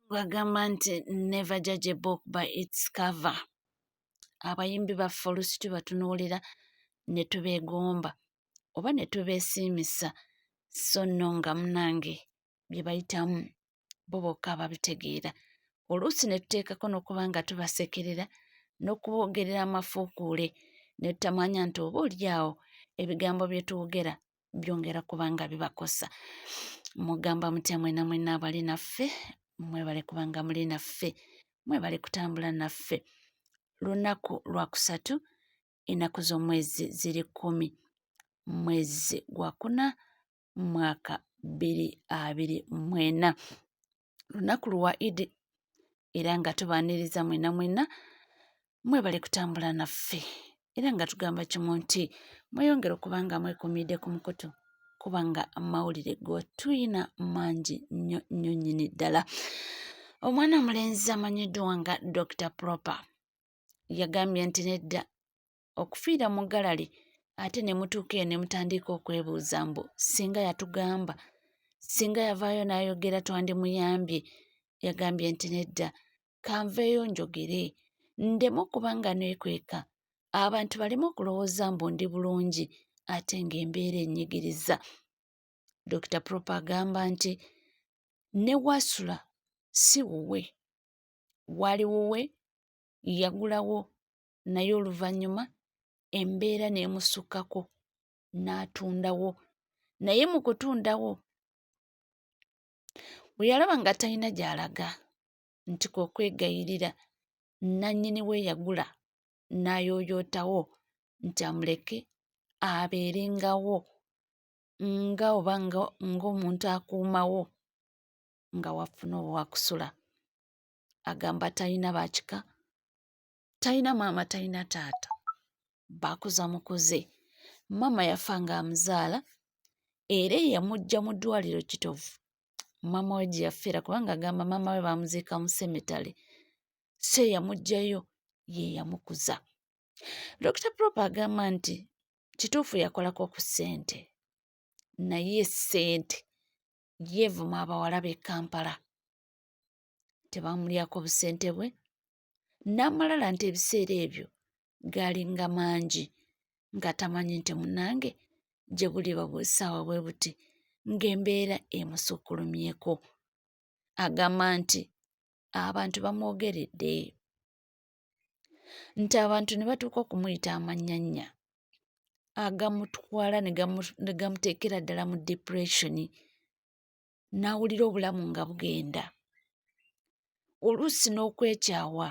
Bagamba nti never judge a book by its cover. Abayimbi baffe oluusi tubatunuulira ne tubeegomba oba ne tubeesiimisa, so nno nga munnange bye bayitamu bo bokka ababitegeera. Oluusi ne tuteekako n'okuba nga tubasekerera n'okuboogerera amafuukuule ne tutamanya nti oba oli awo ebigambo bye twogera byongera kuba nga bibakosa. Mugamba mutya mwena mwena abali naffe? Mwebale kubanga muli naffe, mwebale kutambula naffe. Lunaku lwakusatu, ennaku z'omwezi ziri 10, mwezi gwakuna, mwaka 2024, lunaku lwa Idi, era nga tubaaniriza mwena mwena. Mwebale kutambula naffe, era nga tugamba kimu nti mweyongere okuba nga mwekuumidde ku mukutu, kubanga amawulire go tuyina mangi nnyo nnyo nnyini ddala. Omwana omulenzi amanyiddwa nga Dr Proper yagambye nti nedda okufiira mu galali, ate ne mutuuka eyo ne mutandika okwebuuza mbu singa yatugamba, singa yavaayo n'ayogera twandimuyambye. Yagambye nti nedda, kanveeyo njogere, ndeme okuba nga neekweka, abantu baleme okulowooza mbu ndi bulungi ate ng'embeera ennyigiriza. Dr Proper agamba nti ne waasula si wuwe, waali wuwe, yagulawo, naye oluvannyuma embeera n'emusukkako n'atundawo. Naye mu kutundawo bwe yalaba nga talina gy'alaga, nti kwe okwegayirira nnannyini we yagula n'ayooyootawo nti amuleke abeerengawo nga oba ng'omuntu akuumawo nga wafuna owakusula. Agamba talina bakika, talina maama, talina taata, bakuza mukuze. Maama yafa ng'amuzaala, era eyamuggya mu ddwaliro Kitovu maama we gye yafiira, kubanga agamba maama we baamuziika mu cemetery, so eyamuggyayo ye yamukuza. Dr Proper agamba nti kituufu yakolako ku ssente, naye ssente yeevuma abawala b'e Kampala tebamulyako busente bwe, n'amalala nti ebiseera ebyo gaalinga mangi nga tamanyi nti munnange gye buliba bw'essaawa bwe buti ng'embeera emusukkulumyeko. Agamba nti abantu bamwogeredde, nti abantu ne batuuka okumuyita amannyanya agamutwala ne gamuteekera ddala mu depression, n'awulira obulamu nga bugenda, oluusi n'okwekyawa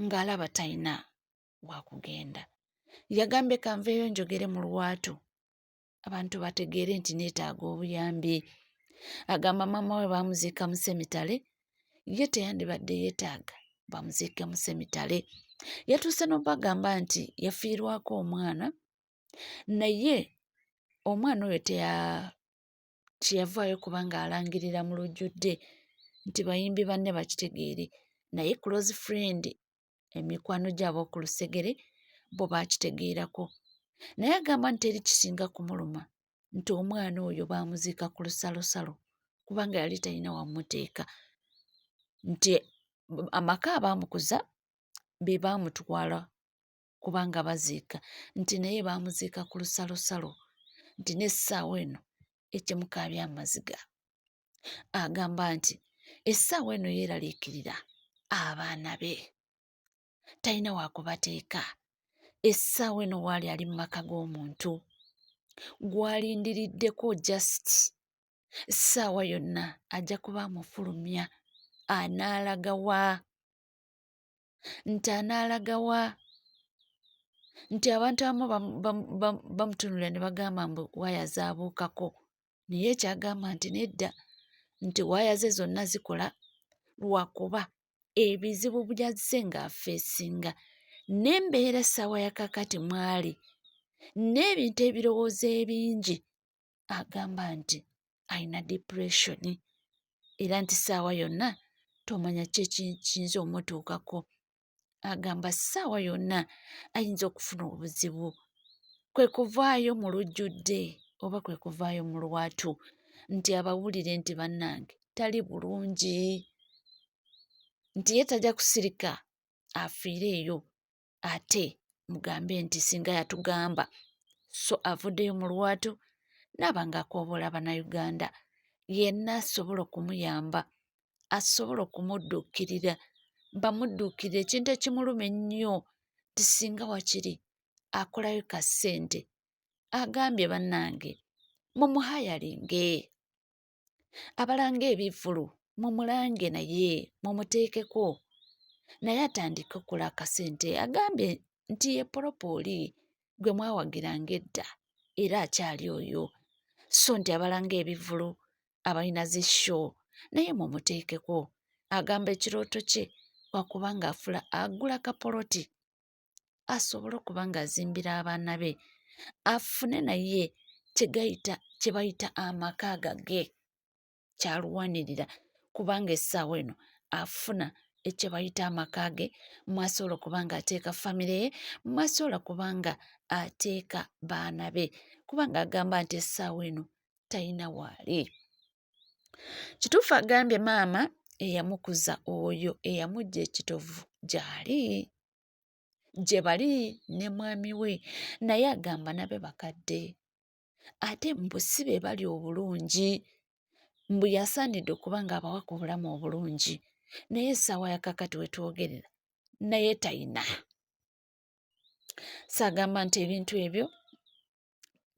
ng'alaba talina wakugenda. Yagambye kanveeyo njogere mu lwatu abantu bategeere nti neetaaga obuyambi. Agamba maama we baamuziika mu cemetery, ye teyandibadde yeetaaga bamuziike mu cemetery. Yatuuse n'obagamba nti yafiirwako omwana, naye omwana oyo teyavaayo kubanga alangirira mu lujjudde nti bayimbi banne bakitegeere, naye close friend, emikwano gyabwe ku lusegere, bo baakitegeerako. Naye agamba nti teri kisinga kumuluma nti omwana oyo baamuziika ku lusalosalo, kubanga yali talina wamuteeka, nti amaka abaamukuza be baamutwala kubanga baziika, nti naye baamuziika ku lusalosalo, nti n'essaawa eno ekimukaabya amaziga. Agamba nti essaawa eno yeeraliikirira abaana be, talina wakubateeka. Essaawa eno waali ali mu maka g'omuntu gw'alindiriddeko, just essaawa yonna ajja kuba amufulumya. Anaalaga wa? Nti anaalaga wa? Nti abantu abamu bamutunulira ne bagamba mbu waya zaabuukako, naye kyagamba nti nedda, nti waya ze zonna zikola, lwakuba ebizibu byazze ng'afeesinga n'embeera essaawa ya kaakati mwali n'ebintu ebirowoozo ebingi. Agamba nti alina depression, era nti ssaawa yonna tomanya ki ekiyinza omutuukako. Agamba ssaawa yonna ayinza okufuna obuzibu. Kwe kuvaayo mu lujjudde oba kwe kuvaayo mu lwatu nti abawulire nti bannange tali bulungi. nti ye tajja kusirika afiire eyo ate mugambe nti singa yatugamba. So avuddeyo mu lwatu n'aba ng'akooboola Bannayuganda yenna asobola okumuyamba, asobola okumudduukirira, bamudduukirire ekintu ekimuluma ennyo nti singa wakiri akolayo ka ssente. Agambye bannange mumuhayalinge. Abalanga ebivvulu mumulange naye mumuteekeko naye atandike okukola akasente. Agambye nti ye polopo oli gwe mwawagiranga edda era akyali oyo, so nti abalanga ebivvulu abalina zi show naye mumuteekeko. Agamba ekirooto kye kwakuba ng'afula agula kapoloti asobole okuba ng'azimbira abaana be afune naye kyegayita kye bayita amaka gage kyalwanirira kubanga essaawa eno afuna ekye bayita amaka ge mwasobola okuba ng'ateeka famire ye mwasobola kuba nga ateeka baana be kubanga agamba nti essaawa eno talina waali. Kituufu agambye maama eyamukuza oyo eyamujja ekitovu gyali gye bali ne mwami we naye agamba nabe bakadde ate mbu si be bali obulungi mbu yasaanidde okuba ng'abawa ku bulamu obulungi naye essaawa ya kakati we twogerera naye tayina. Saagamba nti ebintu ebyo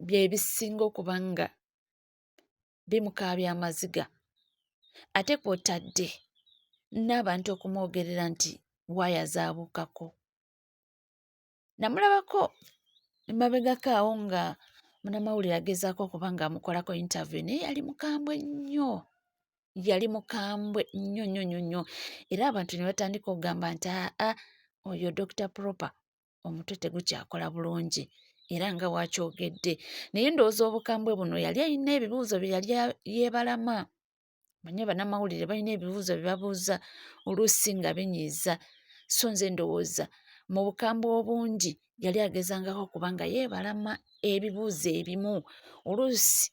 bye bisinga okuba nga bimukaabya amaziga ate kw'otadde n'abantu okumwogerera nti waaya zaabuukako. Namulabako emabegako awo nga munnamawulire agezaako okuba ng'amukolako interview naye yali mukambwe nnyo, yali mukambwe nnyo nnyo nnyo nnyo era abantu ne batandika okugamba nti aa oyo Dokita Proper omutwe tegukyakola bulungi era nga wakyogedde naye ndowooza obukambwe buno yali alina ebibuuzo bye yali yeebalama. Manye bannamawulire balina ebibuuzo bye babuuza oluusi nga binyiiza so nze ndowooza mu bukambwe obungi yali agezangako okuba nga yeebalama ebibuuzo ebimu oluusi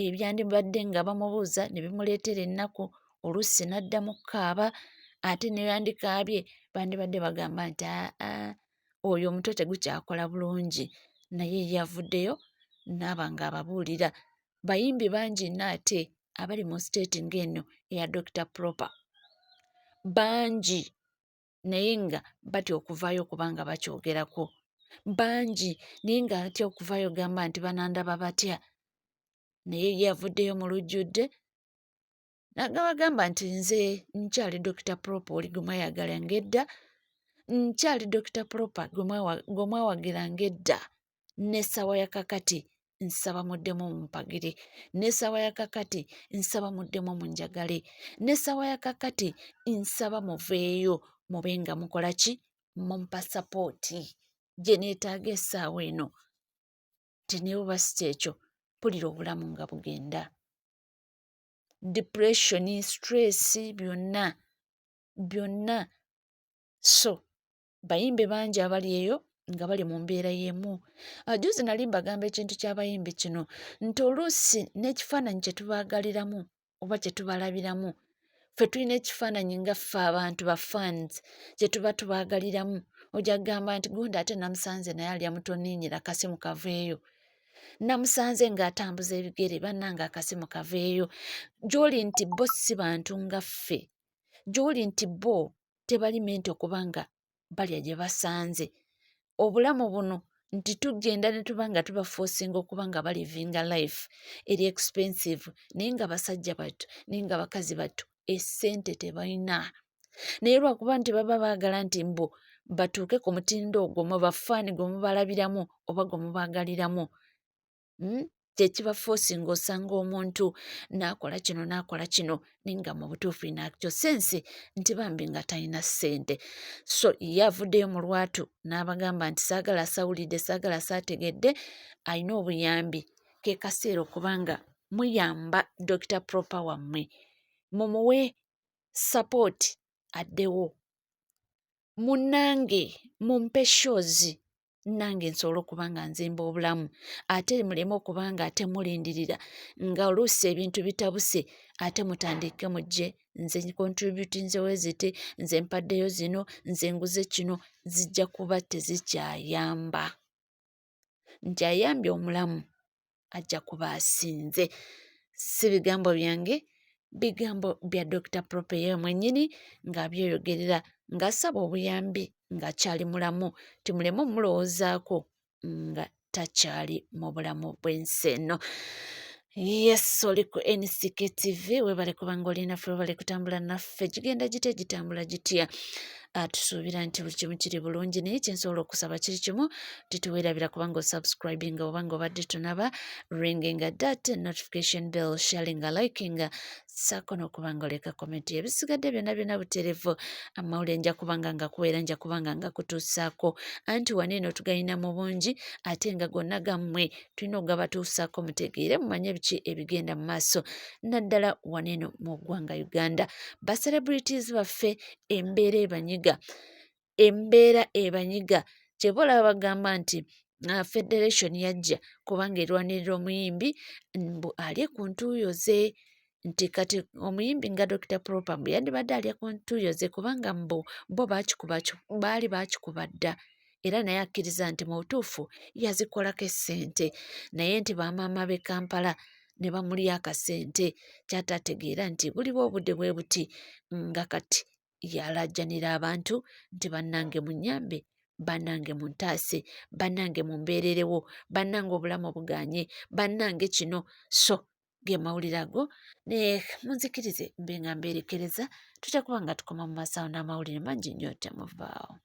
ebyandibadde nga bamubuuza ne bimuleetera ennaku oluusi n'addamu kukaaba ate ne yandikaabye bandibadde bagamba nti aa oyo omutwe tegukyakola bulungi naye ye avuddeyo n'aba ng'ababuulira. Bayimbi bangi nnyo ate abali mu siteeti ng'eno eya Dokita Proper bangi naye nga batya okuvaayo okuba nga bakyogerako. Bangi naye nga atya okuvaayo gamba nti banandaba batya naye ye avuddeyo mu lujjudde nagabagamba nti nze nkyali Dokita Proper oli gwe mwayagalanga edda, nkyali Dokita Proper gwe mwawagiranga edda n'essaawa ya kakati nsaba muddemu mumpagire, n'essaawa ya kakati nsaba muddemu munjagale, n'essaawa ya kakati nsaba muveeyo mube nga mukola ki mumpa sapooti gye neetaaga essaawa eno nti ne bw'oba si kyekyo mpulira obulamu nga bugenda. Depression, stress byonna byonna so bayimbi bangi abali eyo nga bali mu mbeera y'emu. Juuzi nali mbagamba ekintu ky'abayimbi kino nti oluusi n'ekifaananyi kye tubaagaliramu oba kye tubalabiramu ffe tulina ekifaananyi nga ffe abantu ba fans kye tuba tubaagaliramu ojja kugamba nti gundi ate namusanze naye alya mutoniinyira akasimu kaveeyo namusanze ng'atambuza ebigere bannange akasimu kaveeyo gy'oli nti bo si bantu nga ffe gy'oli nti bo tebali menti okuba nga balya gye basanze. Obulamu buno nti tugenda ne tuba nga tubafoosinga okuba nga balivinga life eri expensive naye nga basajja battu naye nga bakazi battu essente tebalina. Naye lwakuba nti baba baagala nti mbu batuuke ku mutindo ogwo mwe bafaani gwe mubalabiramu oba gwe mubaagaliramu. Kye kibafoosinga osanga omuntu n'akola kino n'akola kino naye nga mu butuufu in actual sense nti bambi nga talina ssente. So ye avuddeyo mu lwatu n'abagamba nti saagala sawulidde saagala saategedde alina obuyambi ke kaseera okuba nga muyamba Dokita Proper wammwe mumuwe sapooti addewo. Munnange mumpe shows. Nange nsobole okuba nga nzimba obulamu, ate muleme okuba nga ate mulindirira nga oluusi ebintu bitabuse, ate mutandike mujje, nze contributinze weziti, nze mpaddeyo zino, nze nguze kino. Zijja kuba tezikyayamba. Nti ayambye omulamu ajja kuba asinze. Si bigambo byange, bigambo bya Dr. Prope ye mwennyini ng'abyeyogerera ng'asaba obuyambi ng'akyali mulamu, timuleme omulowoozaako nga takyali mu bulamu bw'ensi eno. Yes, oli ku NCK TV, webale kubanga oli naffe, webale kutambula naffe. Gigenda gitya, gitambula gitya? Tusuubira nti buli kimu kiri bulungi, naye kyensobola okusaba kiri kimu, tituweerabira kubanga osubscribinga obanga obadde tonaba, ringinga that notification bell, sharinga, likinga, saako n'okuba nga oleka komenti. Ebisigadde byonna byonna buterevu. Amawulire nja kubanga nga kuweera, nja kubanga nga kutuusaako, anti wano eno tugayina mu bungi, ate nga gonna gammwe tulina okugabatuusaako, mutegeere, mumanye biki ebigenda mu maaso, naddala wano eno mu ggwanga Uganda. Ba celebrities baffe embeera ebanyiga, embeera ebanyiga. Kyeba olaba bagamba nti federation yajja kubanga erwanirira omuyimbi mbu alye ku ntuuyo ze, nti kati omuyimbi nga Dr. Proper mbu yandibadde alya ku ntuuyo ze, kubanga mbu bo baakikuba, baali baakikuba dda, era naye akkiriza nti mu butuufu yazikolako essente, naye nti bamaama b'e Kampala ne bamulya akasente. Kyatategeera nti buliwo obudde bwe buti nga kati yalajjanira abantu nti bannange munnyambe, bannange muntaase, bannange mumbeererewo, bannange obulamu buganye, bannange kino. So ge mawulire ago, naye munzikirize mbe nga mbeerekereza. Tujja kuba nga tukoma mu maaso awo n'amawulire mangi nnyo, temuvaawo.